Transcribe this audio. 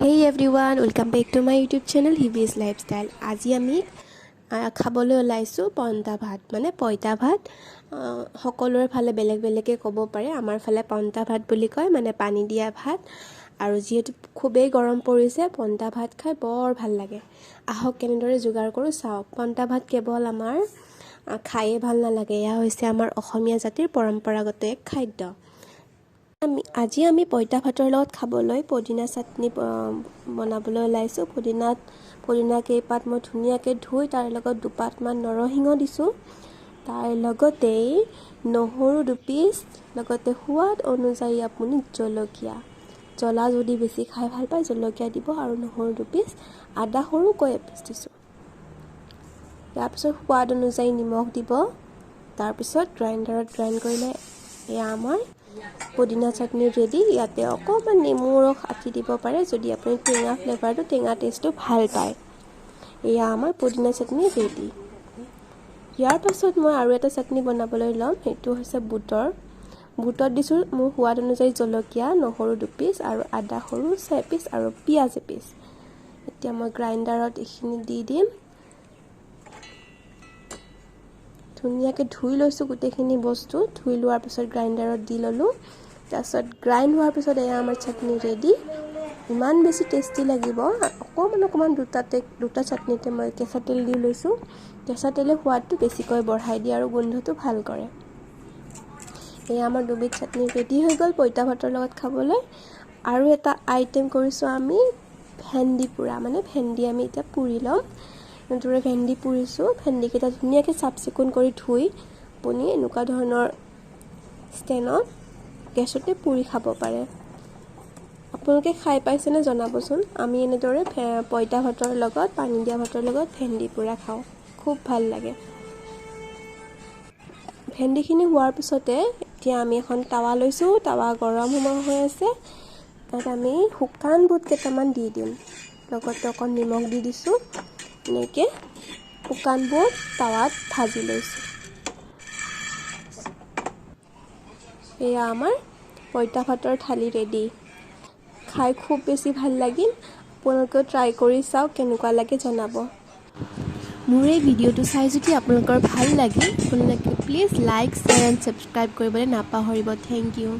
Hey everyone, welcome back to my YouTube channel Hibi's Lifestyle. আজি আমি খাবলৈ ওলাইছোঁ পন্তা ভাত, মানে পঁইতা ভাত। সকলোৰে ফালে বেলেগ বেলেগকৈ ক'ব পাৰে। আমাৰ ফালে পন্তা ভাত বুলি কয়, মানে পানী দিয়া ভাত। আৰু যিহেতু খুবেই গৰম পৰিছে, পন্তা ভাত খাই বৰ ভাল লাগে। আহক, কেনেদৰে যোগাৰ কৰোঁ চাওক। পন্তা ভাত কেৱল আমাৰ খায়ে ভাল নালাগে, এয়া হৈছে আমাৰ অসমীয়া জাতিৰ পৰম্পৰাগত এক খাদ্য। আজি আমি পঁইতা ভাতৰ লগত খাবলৈ পদিনা চাটনি বনাবলৈ ওলাইছোঁ। পদিনা কেইপাত মই ধুনীয়াকৈ ধুই তাৰ লগত দুপাতমান নৰসিংহ দিছোঁ, তাৰ লগতেই নহৰু দুপিচ, লগতে সোৱাদ অনুযায়ী আপুনি জলকীয়া, জ্বলা যদি বেছি খাই ভাল পায় জলকীয়া দিব, আৰু নহৰু দুপিচ, আদা সৰুকৈ এপিচ দিছোঁ। তাৰপিছত সোৱাদ অনুযায়ী নিমখ দিব। তাৰপিছত গ্ৰাইণ্ডাৰত গ্ৰাইণ্ড কৰিলে এয়া আমাৰ পদিনা চাটনি ৰেডি। ইয়াতে অকণমান নেমু ৰস আটি দিব পাৰে, যদি আপুনি টেঙা ফ্লেভাৰটো, টেঙা টেষ্টটো ভাল পায়। এয়া আমাৰ পদিনা চাটনি ৰেডি। ইয়াৰ পাছত মই আৰু এটা চাটনি বনাবলৈ ল'ম, সেইটো হৈছে বুটৰ। বুটত দিছোঁ মোৰ সোৱাদ অনুযায়ী জলকীয়া, নহৰু দুপিচ আৰু আদা সৰু এপিচ আৰু পিঁয়াজ এপিচ। এতিয়া মই গ্ৰাইণ্ডাৰত এইখিনি দি দিম। ধুনীয়াকৈ ধুই লৈছোঁ গোটেইখিনি বস্তু। ধুই লোৱাৰ পিছত গ্ৰাইণ্ডাৰত দি ল'লোঁ। তাৰপিছত গ্ৰাইণ্ড হোৱাৰ পিছত এয়া আমাৰ চাটনি ৰেডি। ইমান বেছি টেষ্টি লাগিব। অকণমান অকণমান দুটা চাটনিতে মই কেঁচা তেল দি লৈছোঁ। কেঁচা তেলে সোৱাদটো বেছিকৈ বঢ়াই দিয়ে আৰু গোন্ধটো ভাল কৰে। এয়া আমাৰ দুবিধ চাটনি ৰেডি হৈ গ'ল পঁইতা ভাতৰ লগত খাবলৈ। আৰু এটা আইটেম কৰিছোঁ আমি, ভেন্দি পোৰা, মানে ভেন্দি আমি এতিয়া পুৰি ল'ম। এনেদৰে ভেন্দি পুৰিছোঁ। ভেন্দিকেইটা ধুনীয়াকৈ চাফ চিকুণ কৰি ধুই আপুনি এনেকুৱা ধৰণৰ ষ্টেণ্ডত গেছতে পুৰি খাব পাৰে। আপোনালোকে খাই পাইছেনে জনাবচোন। আমি এনেদৰে পঁইতা ভাতৰ লগত, পানী দিয়া ভাতৰ লগত ভেন্দি পোৰা খাওঁ, খুব ভাল লাগে। ভেন্দিখিনি হোৱাৰ পিছতে এতিয়া আমি এখন টাৱা লৈছোঁ। টাৱা গৰম হৈ আছে, তাত আমি শুকান বুট কেইটামান দি দিম, লগতে অকণ নিমখ দি দিছোঁ। এনেকৈ শুকান বুট টাৱাত ভাজি লৈছোঁ। এয়া আমাৰ পঁইতা ভাতৰ থালি ৰেডি। খাই খুব বেছি ভাল লাগিল। আপোনালোকেও ট্ৰাই কৰি চাওক, কেনেকুৱা লাগে জনাব। মোৰ এই ভিডিঅ'টো চাই যদি আপোনালোকৰ ভাল লাগিল, আপোনালোকে please like, share and subscribe কৰিবলৈ নাপাহৰিব। Thank you.